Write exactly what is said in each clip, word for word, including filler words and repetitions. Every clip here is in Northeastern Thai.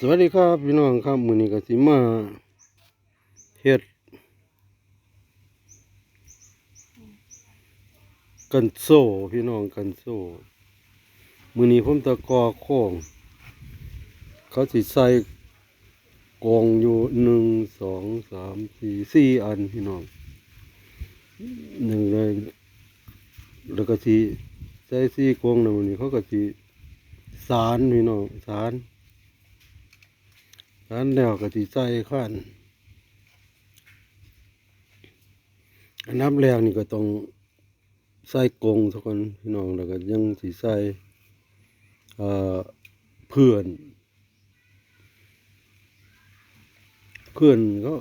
สวัสดีครับพี่น้องครับ มื้อนี้ก็สิมาเฮ็ดกันโซ่พี่น้อง กันโซ่ มื้อนี้ผมตะกอโค้ง เขาสิใส่กรงอยู่ หนึ่ง สอง สาม สี่ สี่ อันพี่น้อง หนึ่งเลย แล้วก็สิใส่สี่กรงนะ มื้อนี้เขาก็สิสานพี่น้อง สาน สานแล้วก็สิใส่คาน อันดับแรกนี่ก็ต้องใส่กรงซะก่อนพี่น้อง แล้วก็ยังสิใส่ เอ่อ เพื่อน เพื่อนก็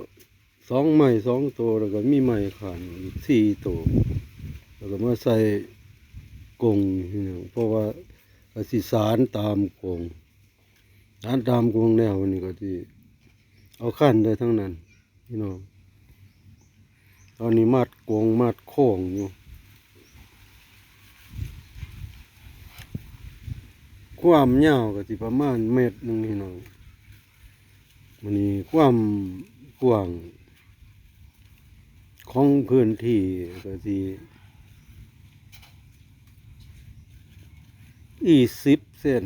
สองไม้สองตัว แล้วก็มีไม้คานอีกสี่ตัว แล้วก็มาใส่กรงพี่น้อง เพราะว่าก็สิสานตามกรง สานตามกรงแล้วนี่ก็สิเอาคานได้ทั้งนั้นพี่น้อง ตอนนี้มัดกรงมัดโค้งอยู่ ความยาวก็สิประมาณเมตรหนึ่งพี่น้อง มื้อนี้ความกว้างของพื้นที่ก็สิยี่สิบเซน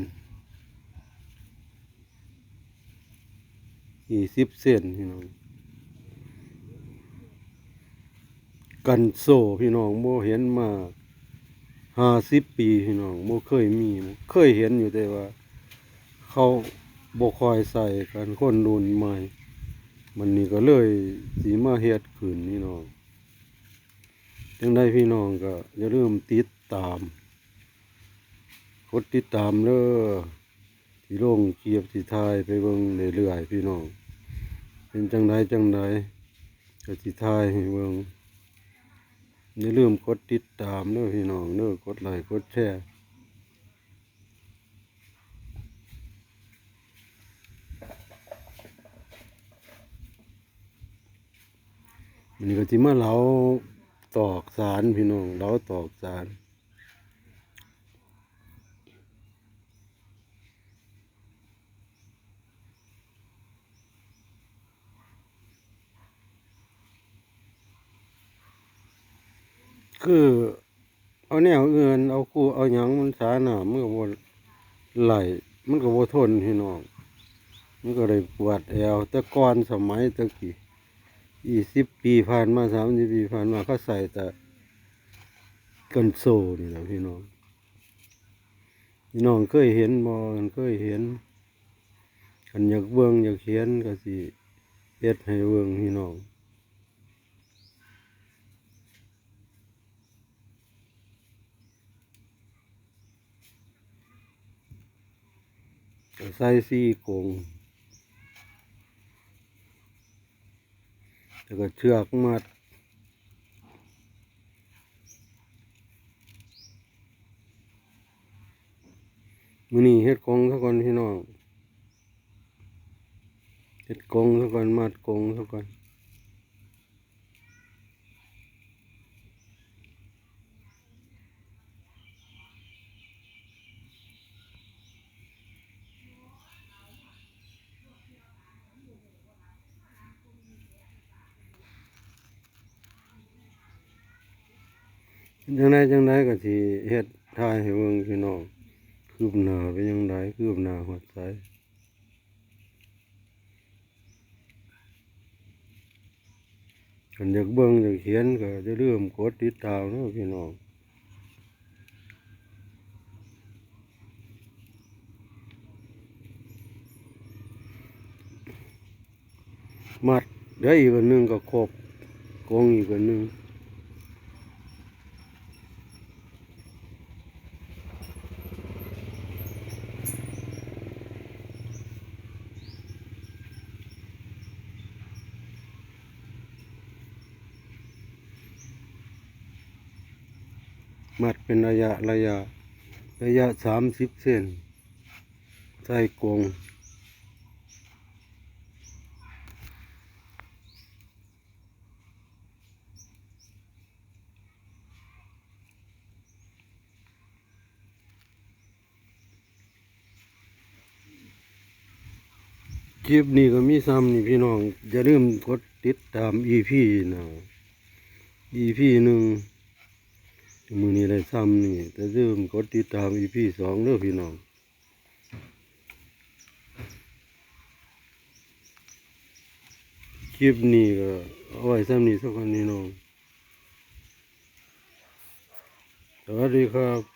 ยี่สิบเซนพี่น้อง กันโซ่พี่น้อง บ่เห็นมาห้าสิบปีพี่น้อง บ่เคยมี เคยเห็นอยู่แต่ว่า เขาบ่ค่อยใส่กัน คนรุ่นใหม่ มันนี่ก็เลยสิมาเฮ็ดขึ้นพี่น้อง จังใดพี่น้องก็อย่าลืมติดตาม กดติดตามเด้อ สิลงคลิปสิถ่ายไปเบิ่งเรื่อยๆพี่น้อง เป็นจังใดจังใดก็สิถ่ายให้เบิ่ง อย่าลืมกดติดตามเด้อพี่น้องเด้อ กดไลค์กดแชร์ อันนี้ก็สิมาเหลาตอกสานพี่น้อง เหลาตอกสาน คือเอาแนวอื่น เอาคู่เอาหยังมันสาน้ำมันก็บ่ไหล มันก็บ่ทนพี่น้อง มันก็ได้ปวดแอว แต่ก่อนสมัยตะกี้ ยี่สิบปีผ่านมา สามสิบปีผ่านมา เขาใส่แต่กันโซ่นี่แหละพี่น้อง พี่น้องเคยเห็นบ่ คันเคยเห็น คันอยากเบิ่งอยากเห็นก็สิเฮ็ดให้เบิ่งพี่น้อง ก็ใส่สี่กรง แล้วก็เชือกมัด มื้อนี้เฮ็ดกรงซะก่อนพี่น้อง เฮ็ดกรงซะก่อน มัดกรงซะก่อน จังใดจังใดก็สิเฮ็ดถ่ายให้เบิ่งพี่น้อง คืบหน้าเป็นจังใด คืบหน้าฮอดไส คันอยากเบิ่งอยากเห็นก็อย่าลืมกดติดตามเด้อพี่น้อง มัดได้อีกอันหนึ่งก็ครบ กรงอีกอันหนึ่ง มัดเป็นระยะระยะ ระยะสามสิบเซน ใส่กรง แ คลิปนี้ก็มีซ้ำนี่พี่น้อง อย่าลืมกดติดตาม อีพี นะ อีพี หนึ่ง มื้อนี้ได้ซ้ำนี่ อย่าลืมกดติดตาม อีพี สอง เด้อพี่น้อง คลิปนี้ก็เอาไว้ซ้ำนี่สักคนพี่น้อง สวัสดีครับ